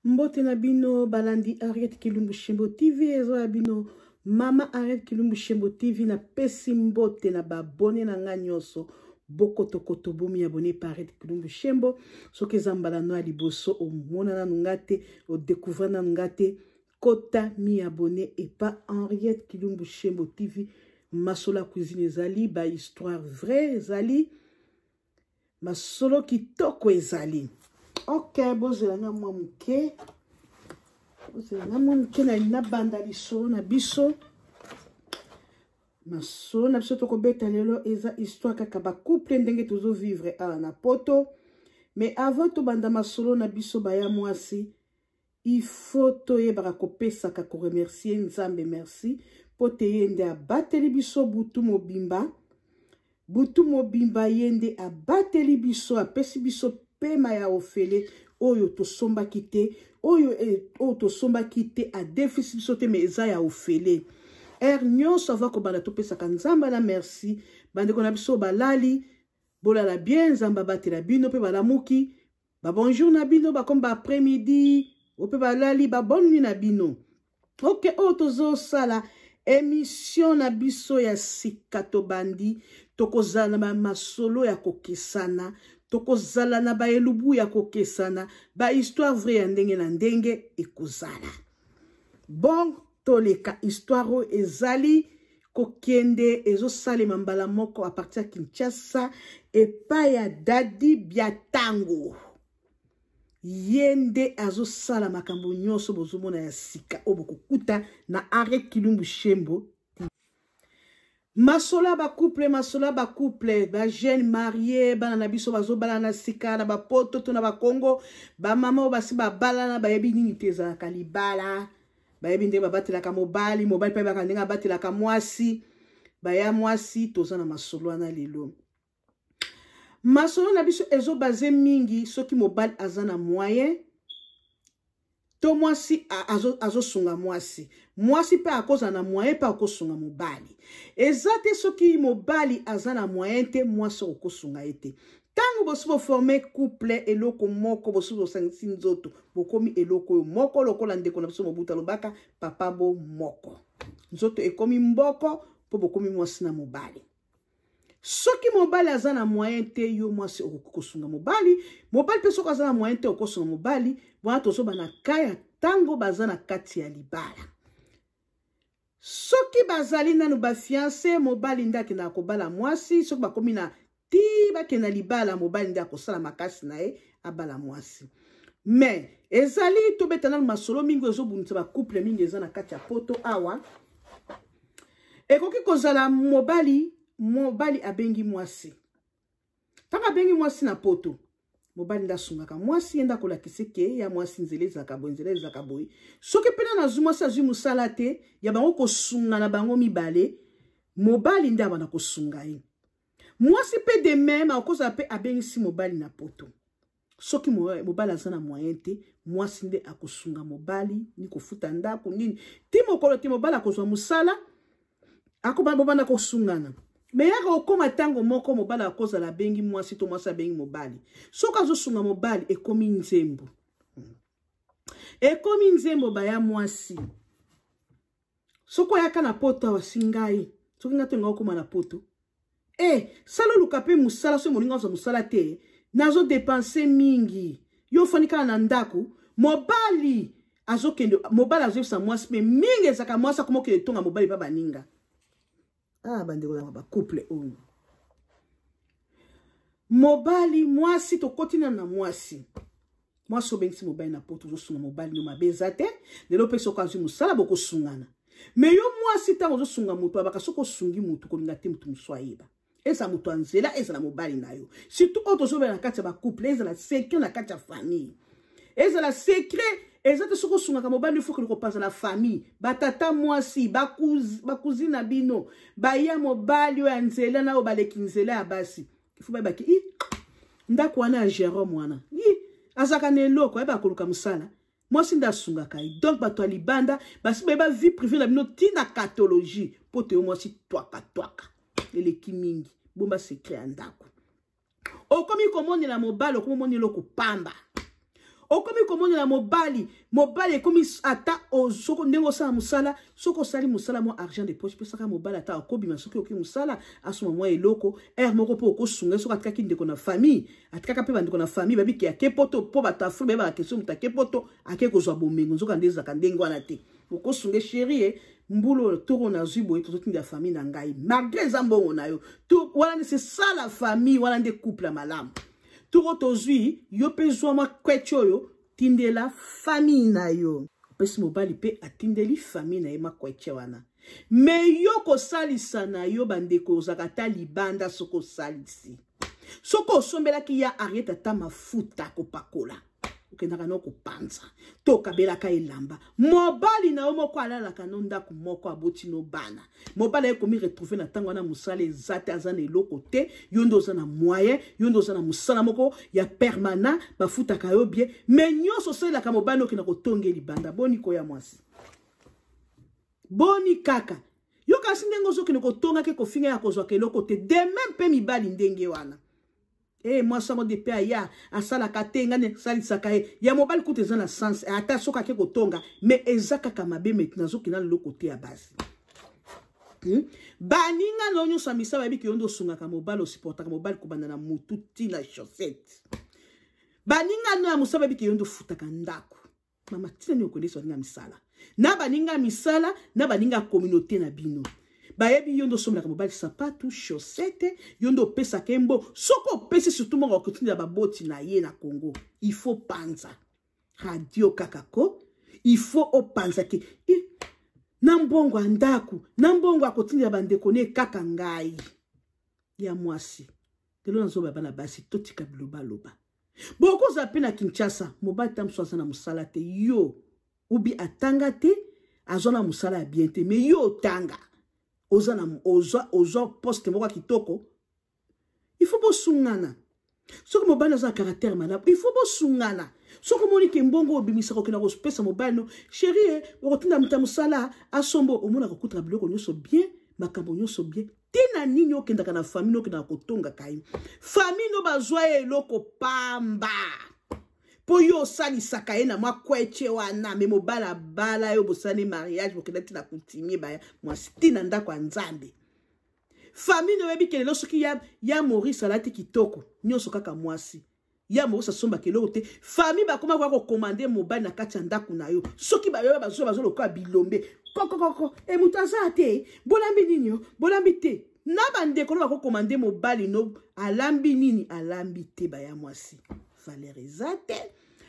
Mbote na bino balandi Harriet Kilumbu Shembo TV ezo ya bino mama Harriet Kilumbu Shembo TV na pesi mbote na ba abonné na nga nyonso bokotokoto bomi abonné par Harriet Kilumbu Shembo soki eza mbala no ya liboso omona nanu nga te odecouvrir nanu nga te kota mi abonné epa Henriette Kilumbu Shembo TV masolo ya cuisine ezali ba histoire vraie ezali masolo kitoko ezali ok bozela nga mwa moke bozela nga mwa moke nabanda lisolo na biso masolo na biso tokobeta lelo eza histoire kaka bacouple ndenge tozovivre awa na poto mais avant tobanda masolo na biso baya mwasi Il faut toyebaka kopesaka ko remercier Nzambe merci mpo te ye nde abateli biso butu mobimba butu mobimba ye nde abateli biso apesi biso pema ya ofele oyo tosombaki te oyo, eh, oyo tosombaki te adefisi biso te me eza ya ofele heure nyonso ava kobanda topesaka nzambe na merci bandeko na biso balali bolala bien nzambe abatela bino mpe balamuki Ba bonjour na bino ba comme ba après midi ope balali ba bonne nuit na bino. OK, oyo tozosala émission na biso ya sika tobandi tokozala na ba masolo ya kokesana tokozala na ba elubu ya kokesana ba histoire vraie ya ndenge na ndenge ekozala bon toleka histoire oyo ezali kokende ezosalema mbala moko a partir ya Kinshasa epai ya Dadi Biatango ye nde azosala makambo nyonso bozomona ya sika oyo bokokuta na Henri Kilumbu Shembo masolo ya bacouple masolo ya bacouple bajeune marie bana na biso bazobalana na sika na bapoto to na bakongo bamama oyo basi babalana bayebi nini te ezalaka libala bayebi ndenge babatelaka mobali mobali mpe ayebaka ndenge abatelaka mwasi baya mwasi toza na masolo wana lelo masolo na biso ezobaze mingi soki mobali aza na moyen to mwasi azosunga azo mwasi mwasi mpe akozala na moyen mpe akosunga mobali eza te soki mobali aza na moyen te mwasi okosunga ye te ntango bosi boforme couple eloko moko bosi bosangisi nzoto bokomi eloko oyo moko lokola ndeko na biso mobutu alobaka papa bo moko nzoto ekomi mboko mpo bokomi mwasi na mobali soki mobali aza na moyen te yo mwasi okoki kosunga mobali mobali mpe soki aza na moyen te okosunga mobali wana tozoba na kaya ntango baza na kati ya libala soki bazali nanu bafiance mobali nde akendaka kobala mwasi soki bakomi na ti bakenda libala mobali nde akosala makasi na ye abala mwasi me ezali tobeta nanu masolo mingi ezobundisa bacouple mingi eza na kati ya poto awa ekoki kozala mobali mobali abengi mwasi ntango abengi mwasi na poto mobali nde asungaka mwasi ye nde akolakisa ke ya mwasi nzela ezalaka boye nzela ezalaka boye soki mpena nazwi mwasi azwi mosala te ya bango kosunga na bango mibale mobali nde abanda kosunga ye mwasi mpe de meme akozala mpe abengisi mobali na poto soki mobali aza na moyen te mwasi nde akosunga mobali ni kofuta ndako nini ti mokolo te mobali akozwa mosala akobanda bobanda kosungana me yaka okóma ntango moko mobali akozala abengi mwasi to mwasi abengi mobali soki azosunga mobali ekomi nzembo ekomi nzembo baya mwasi soki oyaka na poto awa si ngai soki ngai tolinga okóma na poto e eh, sala oluka mpe mosala soki molinga ozwa mosala te nazodepense mingi yo ofandi kaka na ndako mobali azokende mobali azoyebisa mwasi mpe mingi ezalaka mwasi akoma okende tonga mobali mpa baninga ah bandeko na bacouple oyo mobali mwasi tokoti nano na mwasi mwasi obengisi mobali na poto ozosunga mobali no mabe eza te lelo mpe soki azwi mosala bokosungana me yo mwasi ntango ozosunga moto abaka soki osungi moto kolinga te moto mosusu ayeba ezala moto ya nzela ezala mobali na yo surtout oyo tozobela na kati ya bacouple ezala secret na kati ya famille ezala secret eza te soki osungaka mobali ifo okende kopanza na famille batata mwasi bakuzi na bino baya mobali oyo ya nzela na oyo baleki nzela ya basi ifo bayebaki i ndako wana ya jerome wana i azalaka na eloko ayebaka koluka mosala mwasi nde asungaka ye donc bato ya libanda basi bayeba vie privée na bino ntina katologie mpo te yo mwasi twaka twaka eleki mingi bomba secret ya ndako okomi komonela mobali okomi omona eloko pamba Okomi komonela mobali, mobali ekomi ata soko ndenge osala mosala, soki osali mosala mwa argent de poche, pesaka mobali ata akobima, soki oki mosala asoma mwa eloko, heure moko mpo okosunga soki atikaki ndeko na famille, atikaka mpe bandeko na famille babiki ake poto, mpo bato Afrique bayebaka question moto ake poto ake kozwa bomengo, nzoka nde ezalaka ndenge wana te. Okosunga chérie eh, mbula oyo toro nazwi boye tozotindela famille na ngai malgré eza mbongo na yo wana nde c'est ça la famille, wana nde couple ya malamu. Toro tozwi yo mpe zwa mwa kweti oyo tindela famille na yo, opesi mobali mpe atindeli famille na ye makwece wana. Me yo kosalisa na yo bandeko ozalaka ata libanda, soki osalisi, soki osombelaki ya Ariete ata mafuta kopakola, okendaka no kopanza to okabelaka elamba, mobali na yo moko alalaka no ndako moko, aboti no bana, mobali aye komi retrouver na ntango wana mosala eza te, aza na eloko te, yo nde oza na moyen, yo nde oza na mosala moko ya permanent, bafutaka yo bien, me nyonso osalelaka mobali okenda kotonga libanda. Boni koya mwasi, boni kaka yo kasi ndenge ozokende kotonga ke kofinga ya kozwaka eloko te, de même mpe mibali ndenge wana. Mwasi yango depe aya asalaka te, ngai nasalisaka ye ya mobali kutu eza na sens ata soki ake kotonga, me eza kaka mabe. Meti nazokenda leloko te ya basi. Baninga na yo nyonso ya misala bayebi ke yo nde osungaka mobali, osupportaka mobali kobanda na mutu ti na chaussette. Baninga no ya mosala bayebi ke yo nde ofutaka ndako. Mama, tina nini okolesa baninga misala na baninga misala na baninga communauté na bino bayebi yo nde osombelaka mobali sapatu, chaussette, yo nde opesaka ye mbongo. Soki opesi surtout mbongo akotindela baboti na ye na Congo, il faut panza radio kaka ko, il faut opanza ke na mbongo ya ndako, na mbongo akotindela bandeko ne kaka ngai ya mwasi. Lelo nazoba bana basi totika bilobaloba. Bokozala mpe na Kinshasa, mobali ta mosusu aza na mosala te, yo ubi atanga te, azwa na mosala ya bien te, me yo otanga, oza na ozwa poste moko ya kitoko, il faut bosungana. Soki mobali aza na caractère malamu, il faut bosungana. Soki omoni ke mbongo obimisaka okenda kopesa mobali no chérie, okotinda moto ya mosala asombo, omonaka okutaka biloko nyonso bien, makambo nyonso bien. Tina nini okendaka na famille, okendaka kotongaka ye famille no bazwa ye eloko pamba mpo yo osalisaka ye na mwa kwece wana, me mobali abala yo, bosani mariage, bokenda ntina coutumier, baya mwasi ntina ndako ya Nzambe. Famille no oyebi ke lelo soki ya Maurice alati kitoko nyonso kaka mwasi ya Maurice asombaka eloko te, famille bakoma koya kokomande mobali na kati ya ndako na yo. Soki bayoya bazwa bazwa lokola bilombe kokokoko, e moto aza te, bolambi nini yo, bolambi te na bandeko no bakokomande mobali no alambi nini, alambi te, baya mwasi valeur eza te,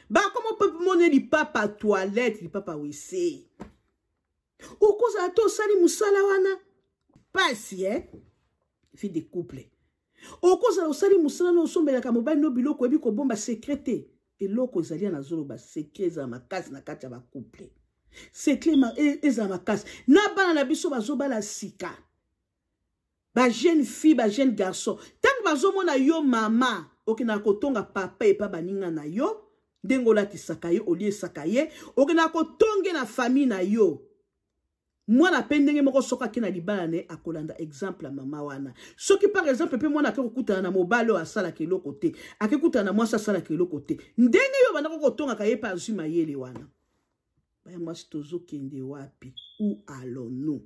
bakoma mpe mone lipapa toilette, lipapa wese, okozala te osali mosala wana pasi vie de couple. Okozala osali mosala na osombelaka mobali no biloko, oyebi kobomba secret te, eloko ezali ya nazoloba secret ezala makasi na kati ya bacouple, secret ezala makasi na bana na biso bazobala sika, ba jeune fille, ba jeune garçon, ntango bazomona yo mama okendaka kotonga papa epa baninga na yo, ndenge olatisaka ye, oliesaka ye, okendaka kotonge na famille na yo, mwana pe ndenge moko soki ake na libala na ye akolanda exemple ya mama wana. Soki par exemple pe mwana ake kokutana na mobali oyo asalaka eloko te, ake kutana na mwasi asalaka eloko te, ndenge yo bandako kotongaka ye pe azwi mayele wana. Baya mwasi, tozokende wapi? Où allons-nous?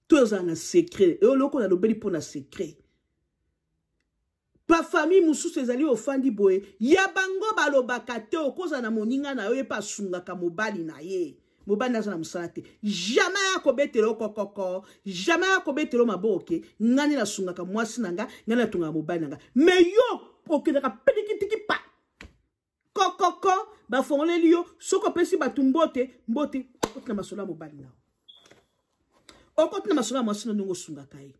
Tozala na secret, eloko nalobeli mpo na secret. Ba famille mosusu ezali ofandi boye ya bango balobaka te, okozala na moninga na yo ye mpe asungaka mobali na ye, mobali aza na mosala te, jamais akobetela yo kokoko, jamais akobetela yo maboko ke ngai nde nasungaka mwasi na nga, ngai natungaka mobali na nga, me yo okendaka pilikitiki pa kokoko, bafongoleli yo, soki opesi bato mbote mbote, okoti na masolo ya mobali na yo, okoti na masolo ya mwasi na ndenge osungaka ye.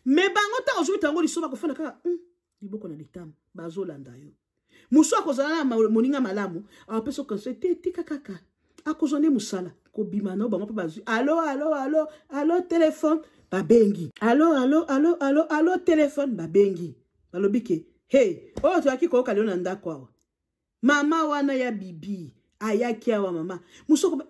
Me bango ntango ozobeta yango liso bakofanda kaka liboko na litama, bazolanda yo. Mosu akozala na moninga malamu, apesa conseil te, tika kaka akozwa nde mosala kobima na bango mpe bazwi alo alo alo alo telefone babengi, alo alo alo alo alo telefone babengi, balobi ke hey, oyo toyaki koyoka lelo na ndako awa, mama wana ya bibi ayaki awa, mama mosoko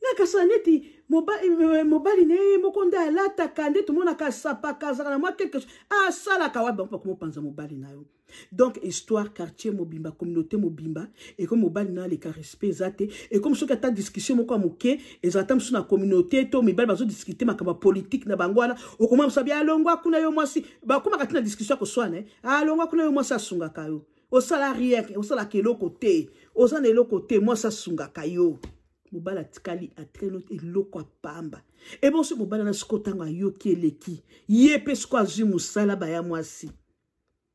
nakasala neti mobali na ye moko nde alataka, nde tomonaka asapaka, azalaka na mwa quelque chose asalaka wapi, bango bakomopanza mobali na yo. Donc histoire quartier mobimba, communauté mobimba, ekomi mobali na aleka respect eza te. Ekomi soki ata discussion moko ya moke ezala ata mosusu na communauté to mibali bazodiscute makambo ya politike na bango wana, okomona mosusu abi alongwa kuna yo mwasi, bakomaka ntina discussion ya koswana, alongwa kuna yo mwasi asungaka yo, osala rien, osalaka eloko te, oza na eloko te, mwasi asungaka yo. Mobali atikali atikali eloko ya pamba. Ebongo soki mobali wana sikoyo ntango ayoki eleki ye mpe sikoyo azwi mosala baya mwasi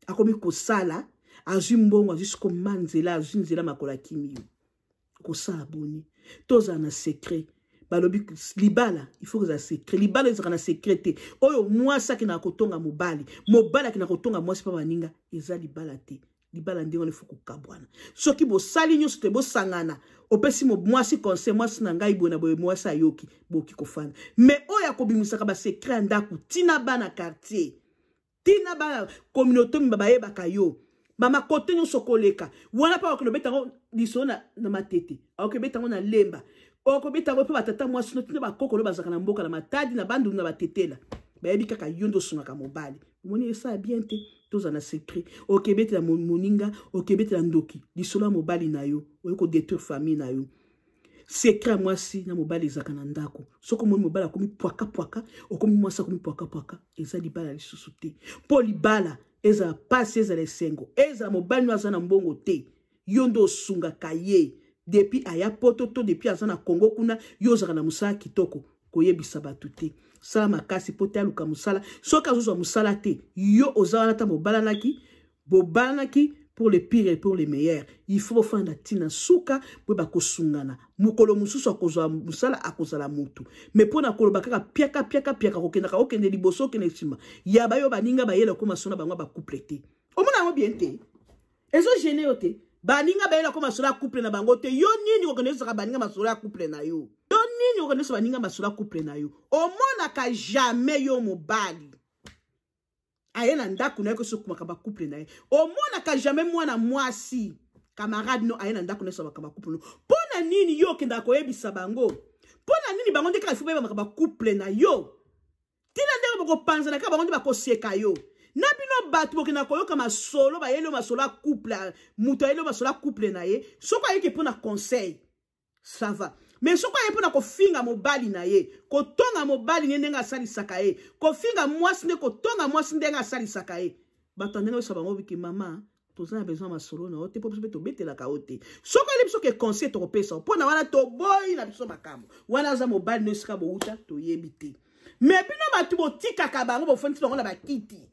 akomi kosala, azwi mbongo, azwi sikoyo ma nzela, azwi nzela makolo akimi yo, kosala boni? Tozala na secret. Balobi libala il faut kozala secret. Libala ezalaka na secret te. Oyo mwasi akendaka kotonga mobali, mobali akendaka kotonga mwasi mpa baninga, eza libala te. Libala ndenge wana ifo kokabwana. Soki bosali nyonso te, bosangana, opesi mwasi conseil, mwasi na ngai boye na boye, mwasi ayoki, boki kofanda. Mais oyo akobimisaka basecret ya ndako ntina bana quartier, ntina bana communauté mimba bayebaka yo, bamakote nyonso koleka wana mpe akokende obeta yango lisolo na matete, akokende obeta yango na lemba, okobeta yango mpe batata mwasi no ntina bakokolo bazalaka na mboka na matadi na bandundu na batetela, bayebi kaka yo nde osungaka mobali. Omoni esala bien te. Tozala na secret. Okebetela moninga, okebetela ndoki lisolo ya mobali na yo, oyo kodétruire famille na yo. Secret ya mwasi na mobali ezalaka na ndako. Soki omoni mobali akomi pwaka pwaka, okomi mwasi akomi pwaka pwaka, eza libala lisusu te. Mpo libala ezala pasi, ezala esengo, ezala mobali no aza na mbongo te, yo nde osungaka ye depuis aya poto to depuis aza na Congo kuna, yo ozalaka na mosala kitoko, koyebisa bato te. Sala makasi po te aluka mosala. Soki azozwa mosala te, yo oza wana, ata bobalanaki, bobalanaki pour le pire et pour le meilleur, il faut bofanda ntina suka boye bakosungana. Mokolo mosusu akozwa mosala, akozala motu. Mais mpo na koloba kaka piaka piaka piaka, kokendaka okende liboso okende nsima ya bayo baninga bayela okoma sona bango bacouple te, omona yango bien te, ezogene yo te. Baninga bayela ko masolo ya couple na bango te, yo nini kokende ezaka baninga masolo ya couple na yo? Yo nini kokende eza baninga masolo ya couple na yo? Omonaka jamais yo mobali aye na ndako na ye kosokumaka bacouple na ye. Omonaka jamais mwana mwasi camarade no aye na ndako na ye sobaka bacouple no. Mpo na nini yo okendaka koyebisa bango? Mpo na nini bango nde kaka ifo bayebamaka bacouple na yo? Tina ndenge bokopanzana kaka bango nde bakoseka yo. Na bino bato bokendaka koyoka masolo, bayeli yo masolo ya couple, moto ayeli yo masolo ya couple na ye, soki ayeki mpo na conseil ça va, mais soki aye mpo na kofinga mobali na ye, kotonga mobali ne ndenge asalisaka ye, kofinga mwasi nde kotonga mwasi ndenge asalisaka ye, bato ya ndenge oyesa bango biki mama toza na besoin masolo na yo te, mpo biso mpe tobetelaka yo te. Soki oyeli biso ke conseil tokopesa mpo na wana, toboyi na biso makambo wana. Aza mobali no esika bowuta toyebi te. Mais bino bato botikaka bango, bofandisi bango na bakiti,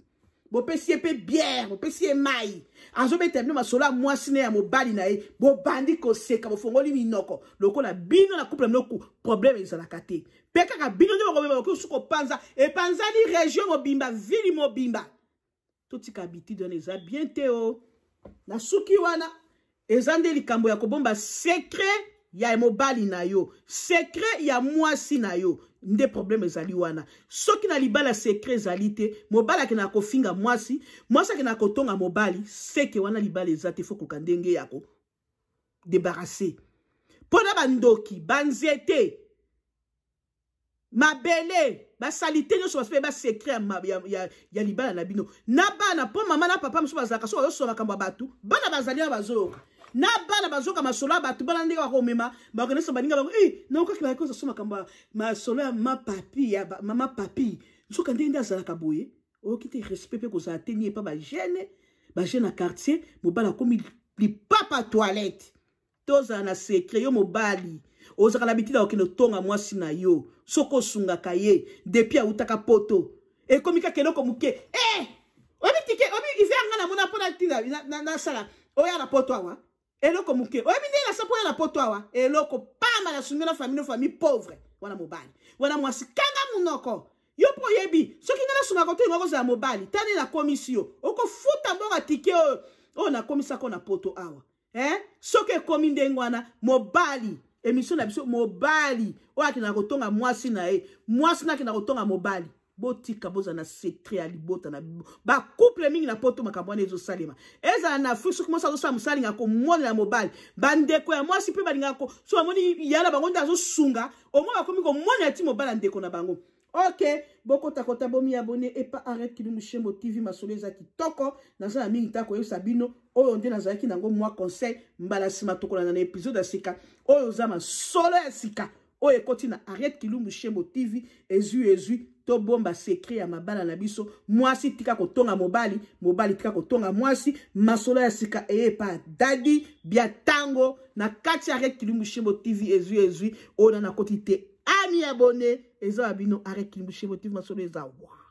bopesi ye mpe bière, bopesi ye mai, azobetela bino masolo ya mwasi na ya mobali na ye, bobandi koseka, bofongoli minoko lokola bino na couple na bino problème ezalaka te. Mpe kaka bino nde bokomema, bokoki kopanza, epanzani région mobimba, ville mobimba. Totika habitude wana, eza bien te. O na suki wana eza nde likambo ya kobomba secret ya mobali na yo, secret ya mwasi na yo, nde problème ezali wana. Soki na libala secret ezali te, mobali akendaka kofinga mwasi, mwasi akendaka kotonga mobali, seke wana libala eza te. Fo koka ndenge ya ko débarrasser mpo na bandoki, banzete, mabele, basalite nyonso basi mpe basecret ya libala na bino na bana. Mpo mama na papa mosusu bazalaka soki bazosola makambo ya bato, bana bazali na bazoyoka, na bana bazoyoka masolo ya bato, bana ndenge bakomema bakonesa baninga bango, naokaki bayaki kosa makambo ya masolo ya mapapi ya mama papi, nzoka ndenge nde azalaka boye. Oyoki te, respect mpe kozala te ni epa bagene, bagene na quartier, mobali akomi lipapa toilette. Tozala na secret. Yo mobali ozalaka na bitida okende otonga mwasi na yo, soki osungaka ye depuis awutaka poto, ekomi kaka eloko moke. Oyebi tike, oyebi hiver nga namona mpo natinda nasala oya na poto awa, eloko moke, oyebi ndenge nasa mpo oya na poto awa, eloko pamba nasungi na famille, no famille pauvre wana. Mobali wana, mwasi kanga monoko yo, mpo oyebi soki ngai nasungaka to yenga kozala mobali tani nakomisi yo, okofuta mbongo tike oyo oyo nakomisako na poto awa. Soki ekomi ndenge wana, mobali, émission na biso, mobali oyo akendaka kotonga mwasi na ye, mwasi na akendaka kotonga mobali, botika, bozala na secret ya libota na bacouple. Mingi na poto makambo wana ezosalema, ezala na Afrique. Soki mwasi azosala mosala, alingaka komonela mobali, bandeko ya mwasi mpe balingaka so bamoni ya na bango nde azosunga, omoi bakomi komonela ti mobali ya ndeko na bango. Ok, bokota kota bomi abonné epa Arrête Kilumbu Shembo TV. Masolo eza kitoko, naza na mingi ta koyebisa bino. Oyo nde nazalaki nango mwa conseil. Mbala nsima tokolanda na episode ya sika. Oyo oza masolo ya sika oyo ekoti na Arrête Kilumbu Shembo TV. Ezwi ezwi, tobomba secret ya mabala na biso. Mwasi tika kotonga mobali, mobali tika kotonga mwasi. Masolo ya sika eye epa Dadi Biatango na kati ya Arrête Kilumbu Shembo TV. Ezwi ezwi, oyo na nakoti te, ami abonné, eza ya bino Arrête Kilumbu Shembo TV. Masolo eza wa.